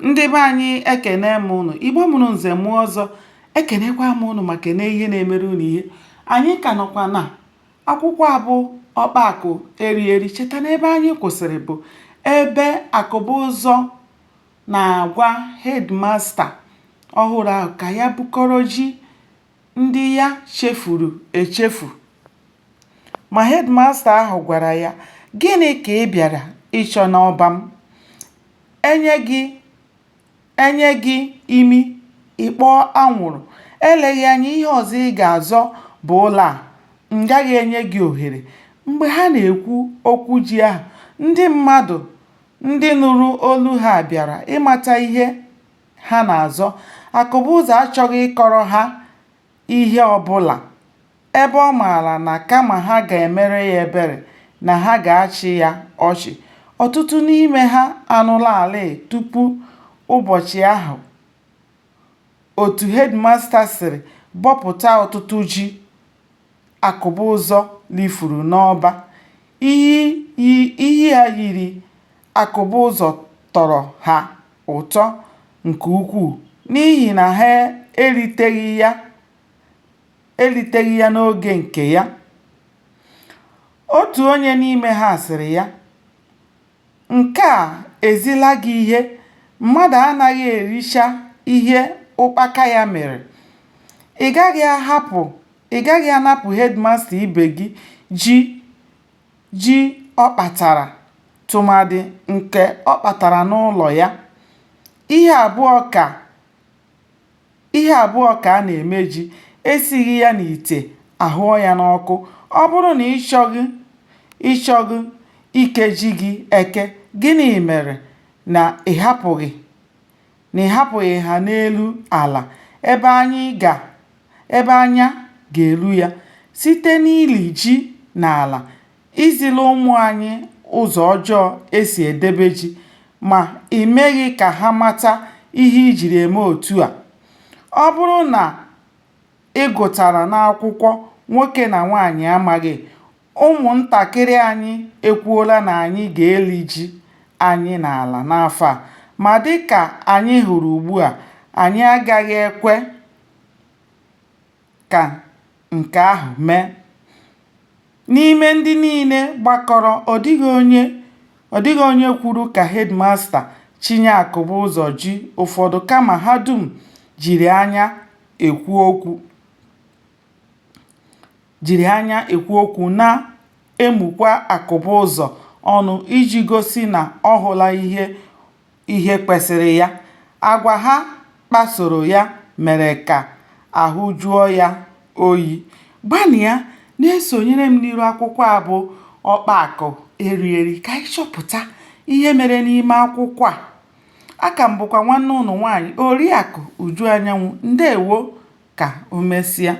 Ndị be anyị ekene m ụnụ. Igbo mụrụ nze mụọ ọzọ, ekenekwa m ụnụ ma kene ihe na-emere ụnụ ihe. Anyị ka nọkwa na akwụkwọ a bụ Ọkpa Akụ Eri Eri. Cheta na ebe anyị kwụsịrị bụ ebe Akụbụzọ na-agwa hedmasta ọhụrụ ahụ ka ya bukọrọ ji ndị ya chefuru echefu. Ma hedmasta ahụ gwara ya, Gịnị ka ị bịara ịchọ n'ọba m? E nye gị imi, ị kpọọ anwụrụ. Eleghị anya ihe ọzọ ị ga-azọ bụ ụlọ a. M gaghị enye gị ohere. Mgbe ha na-ekwu okwu ji ahụ, ndị mmadụ ndị nụrụ olu ha bịara ịmata ihe ha na-azọ. Akụbụzọ achọghị ịkọrọ ha ihe ọbụla, ebe ọ maara na kama ha ga-emere ya ebere, na ha ga-achị ya ọchị. Ọtụtụ n'ime ha anụlarị tupu ụbọchị ahụ otu hedmasta siri bọpụta ọtụtụ ji Akụbụzọ lifuru n'ọba. Ihe a yiri Akụbụzọ tọrọ ha ụtọ nke ukwuu n'ihi na ha eriteghị ya n'oge nke ya. Otu onye n'ime ha sịrị ya, Nke a ezila gị ihe, mmadụ anaghị ericha ihe ụkpaka ya mịrị. Ị gaghị anapụ hedmasta ibe gị ji ọ kpatara tụmadị nke ọ kpatara n'ụlọ ya. Ihe abụọ ka a na-eme ji, e sighi ya n'ite, a hụọ ya n'ọkụ. Ọ bụrụ na ị chọghị ike ji gị eke, gịnị mere na ị hapụghị ha n'elu ala ebe anya ga-eru ya? Site n'ili ji n'ala, i zila ụmụ anyị ụzọ ọjọọ e si edebe ji, ma i meghị ka ha mata ihe i jiri eme otu a. Ọ bụrụ na ị gụtara n'akwụkwọ nwoke na nwaanyị amaghị, ụmụntakịrị anyị ekwuola na anyị ga-eli ji anyị n'ala n'afọ a, ma dịka anyị hụrụ ugbua, anyị agaghị ekwe ka nke ahụ mee. N'ime ndị niile gbakọrọ, ọ dịghị onye kwuru ka hedmasta chịnye Akụbụzọ ji ụfọdụ kama ha dum jiri anya ekwu okwu na-emukwa Akụbụzọ ọnụ iji gosi na ọ hụla ihe kwesịrị ya. Agwa ha kpasoro ya mere ka ahụ jụọ ya oyi. Gbalịa na-esonyere m n'iru akwụkwọ a bụ Ọkpa Akụ Eri Eri ka anyị chọpụta ihe mere n'ime akwụkwọ a. Aka m bụkwa nwanne ụnụ nwaanyị Oriakụ Uju Anyanwụ. Ndewo ka o mesịa.